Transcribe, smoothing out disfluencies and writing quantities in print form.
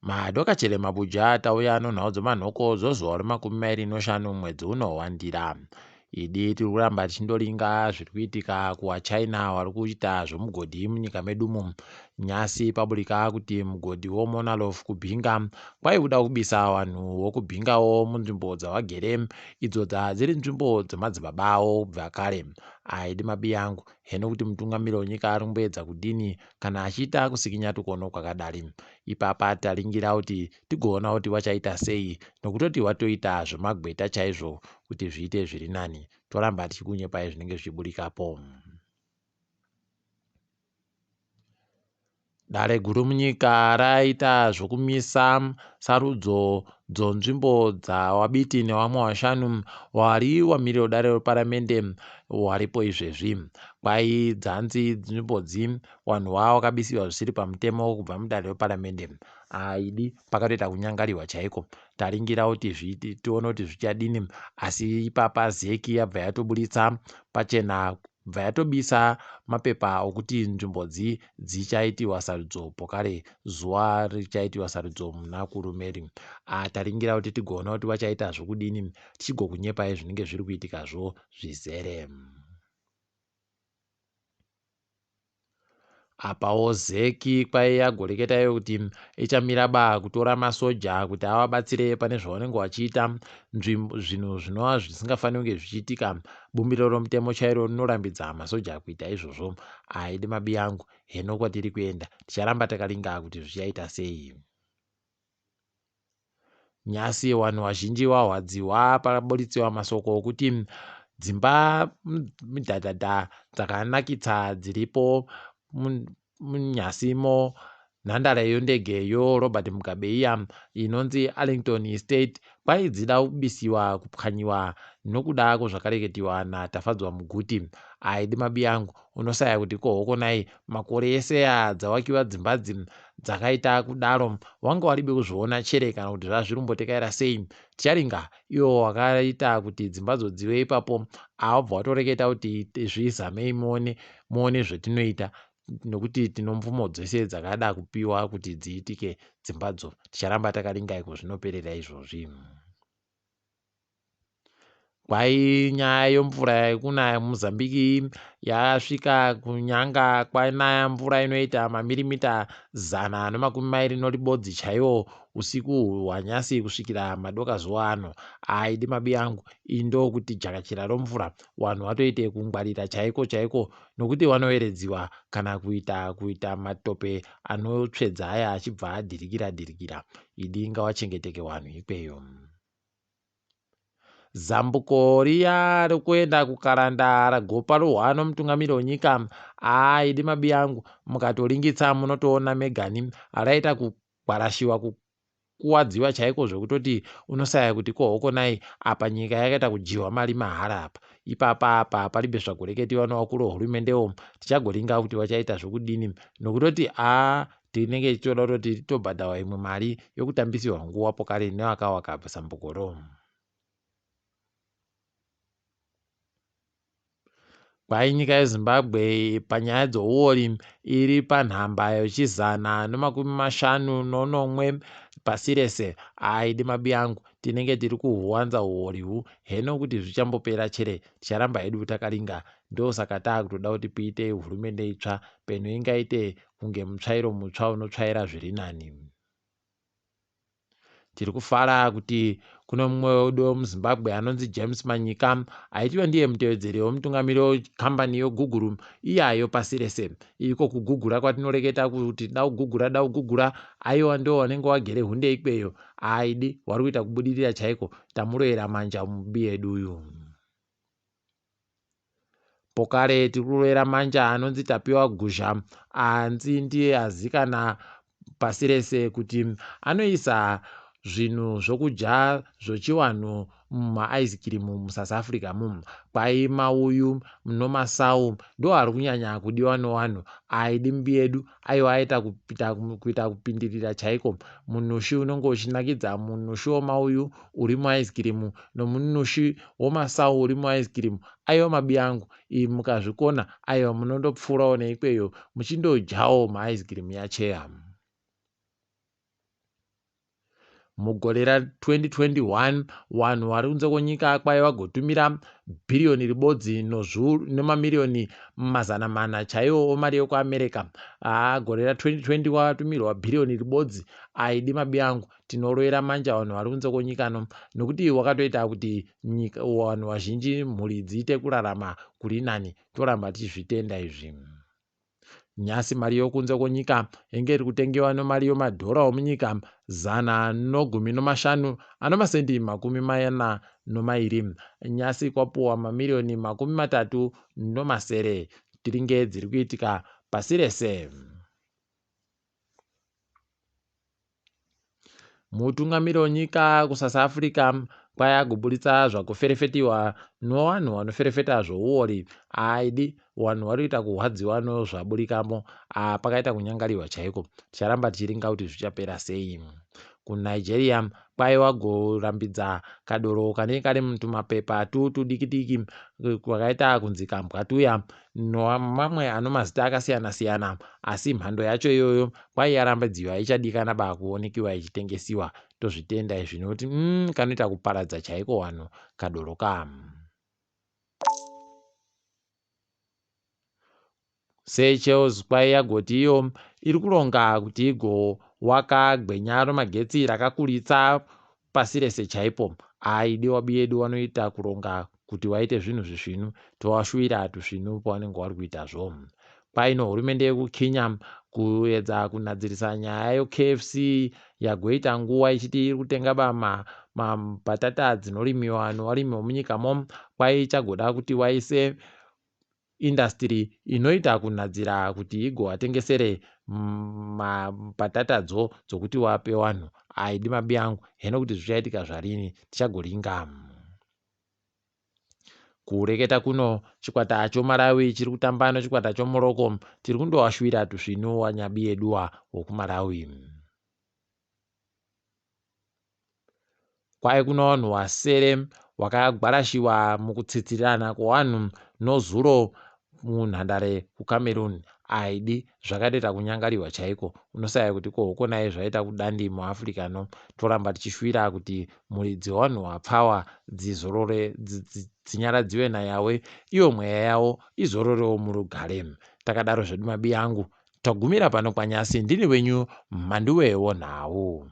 Madokachele Mabuja tauya nonhau dzemanhoko dzozuva remakumi mairi noshanu mwedzi uno waNdira. Idi tiri kuramba tichindoringa zviri kuitika kuvaChina vari kuita zvemugodhi munyika medumo. Nyasi paburika kuti mugodhi woMonalof kuBinga kwai uda kubisa vanhu vokuBingawo munzvimbo dzavagere idzo dziri nzvimbo dzemadzibaba avo kubva kare. Aidi mabiyangu heno kuti mutungamiri wenyika ari kumboedza kudini kana achiita kusikinya tukono kwakadari. Ipapa taringira kuti tigoona kuti wachaita sei nokutoti watoita zvemagweta chaizvo kuti zviite zviri nani. Toramba tichikunyepai zvinenge zvichiburikapo. Dare guru munyika raita zvokumisa sarudzo dzonzvimbo dzaWabiti nevamwe vashanu wari wamirira wedare reparamende waripo izvezvi. Kwai dzanzi nzvimbodzi wanhu wa wakabisiwa zvisiri pamutemo kubva mudare reparamende. Aidi pakatoita kunyangariwa chaiko. Taringira kuti tione kuti zvichadini asi ipapa ZEC yabva yatoburitsa pachena bva yatobisa mapepa okuti nzvimbodzi dzichaitiwa sarudzo pokare zuva richaitiwa sarudzo muna Kurumeri. Taringira kuti tigoona kuti vachaita zvokudini tichigokunyepai zvinenge zviri kuitikazvo zvizere. Apawo ZEC kwaiya goreketa iyo kuti ichamira ba kutora masoja kuti avabatsire pane zvavanenge vachiita nzvimbo zvinhu zvinova zvisingafaniri kunge zvichiitika. Bumbiro romutemo chairo rinorambidza masoja kuita izvozvo. Aidi mabiyangu heno kwatiri kuenda ticharamba takaringa kuti zvichaita sei. Nyasi wanhu wazhinji wahwadziwa paburitsiwa masoko okuti dzimba midhadhadha dzakanakitsa dziripo munyasimo nhandare yondege yoRobert Mugabe iya inonzi Arlington Estate kwai dzida kubisiwa kupwanyiwa nokuda kwezvakareketiwa naTafadzwa Muguti. Aidi mabiyangu unosaya kuti ko hokonai makore ese aya dzawakiwa dzimbadzi dzakaita kudaro wanga waribe kuzviona chere kana kuti zvazvirumbotekaira sei ticharinga iwo wakaita kuti dzimbadzo dzive ipapo awabva watoreketa kuti zvizamei muone muone zvatinoita nokuti tinomvumo dzese dzakada kupiwa kuti dziitike dzimbadzo ticharamba takaringa iko zvinoperera izvozvi. Kwai nyaya yemvura yekunaya muMozambique yasvika kuNyanga kwanaya mvura inoita mamirimita 121 chaiwo usiku hwanyasi kusvikira madoka zuva ano. Aidi mabi angu iyi ndokuti jakachira romvura vanhu vatoite kungwarira chaiko chaiko nokuti vanoeredziwa kana kuita kuita matope anotsvedza aya achibva adhirikira dhirikira. Idi ngawachengeteke wanhu ikweyo. Zambuko riya rekuenda kuKaranda ragoparuhwa nomutungamiri wenyika haa idi mabiyangu mukatoringitsa munotoona megani raita kugwarashiwa kukuwadziwa chaiko zvekutoti unosaya kuti ko hokonai apa nyika yakaita kudyiwa mari mahara apa ipapa apa paribe zvagoreketiwa nevakuru vehurumendewo tichagoringa kuti vachaita zvekudini nokutoti haa Tinenge tichitoda kutoti titobhadharwa imwe mari yokutambisirwa nguva pokare nevakawaka zambukoro. Kwai nyika yeZimbabwe panyaya dzouori iri panhamba yechizana nemakumi mashanu nonomwe pasi rese. Aidi mabiyangu tinenge tiri kuhuwanza huori hu heno kuti zvichambopera chere ticharamba hedu takaringa ndosaka taakutoda kuti piite hurumende itsva peno ingaite kunge mutsvairo mutsva unotsvaira zviri nani. Tiri kufara kuti kune mumwe wedu wemuZimbabwe anonzi James Manyika aitiwa ndiye mutevedzeri wemutungamiri wekambani yoGoogle iyayo pasi rese. Iko kugugura kwatinoreketa kuti da kugugura da kugugura aiwa ndo wanenge wagere hunde ikweyo. Aidi wari kuita kubudirira chaiko tamuroyera manja mubi yedu uyu. Pokare tiri kurovera manja anonzi Tapiwa Guzha anzi ndiye azikana pasi rese kuti anoisa zvinhu zvokudya zvochiwanhu mumaice cream muSouth Africa mu kwai mauyu nomasau ndo ari kunyanya kudiwa nowanhu aidi mbi yedu aiwa aita kuita kupindirira chaiko munushi unonge uchinakidza munushi womauyu uri muice cream nomunushi womasau uri muice cream aiwa mabi angu iyi mukazvikona aiwa munondopfuurawo neikweyo muchindodyawo maice cream yacheya. Mugore ra 2021 wanhu wari kunze kwenyika kwai vagotumira bhiriyoni ribodzi nemamiriyoni 400 chaiwo omari yekuAmerica. Haa gore ra 2020 watumirwa bhiriyoni ribodzi aidi mabi angu tinoroera manja vanhu vari kunze kwenyika no nokuti wakatoita kuti nyika vanhu vazhinji mhuri dziite kurarama kuri nani toramba tichizvitenda izvi. Nyasi mari yokunze kwenyika yenge iri kutengewa nomari yomadhora omunyika 115 anomasendi 42. Nyasi kwapuwa mamiriyoni 37 tiringe dziri kuitika pasi rese. Mutungamiri wenyika kuSouth Africa kwai agoburitsa zvakuferefetiwa nowanhu wanoferefeta zvouori aidi wanhu wari kuita kuhwadziwa nozvaburikamo pakaita kunyangariwa chaiko ticharamba tichiringa kuti zvichapera sei. KuNigeria kwai wagorambidza kadoro kanenge kari mutumapepa tudiki diki kwakaita kunzi kambwa tuya nomamwe anomazita akasiyana siyana asi mhando yacho iyoyo kwai yarambidziwa haichadikana ba kuonekiwa ichitengesiwa tozvitenda izvi nokuti kanoita kuparadza chaiko wanhu kadoro ka. Seychelles kwai yagoti iyo iri kuronga kuti igowaka gwenya romagetsi rakakuritsa pasi rese chaipo. Aidi wabi yedu wanoita kuronga kuti waite zvinhu zvisvinu towashuwira tusvinu pawanenge wari kuitazvo. Kwaino hurumende yekuKenya kuedza kunadzirisa nyaya yoKFC yagoita nguva ichiti iri kutenga mbatata dzinorimiwa nevarimi vemunyikamo kwai ichagoda kuti waise indasitiri inoita kunadzira kuti igovatengesere mbatatadzo dzokuti wape wanhu aidi mabi angu heno kuti zvichaitika zvarini tichagoringa. Kureketa kuno chikwata choMalawi chiri kutamba nechikwata choMorocco tiri kundowashuwira tusvinu wanyabi yeduwa wokuMalawi. Kwai kuno vanhu wasere wakagwarashiwa mukutsitsirirana kwevanhu nozuro munhandare kuCameroon aidi zvakatoita kunyangariwa chaiko unosaya kuti ko hukonai zvaita kudandi muAfrica no toramba tichishuwira kuti mhuri dzevanhu vapfawa dzizorore dzinyaradziwe naYawe iyo mweya yavo izororewo murugare. Takadaro zvedu mabi angu tagumira pano kwanyasi ndini wenyu Mhanduwe wonhau.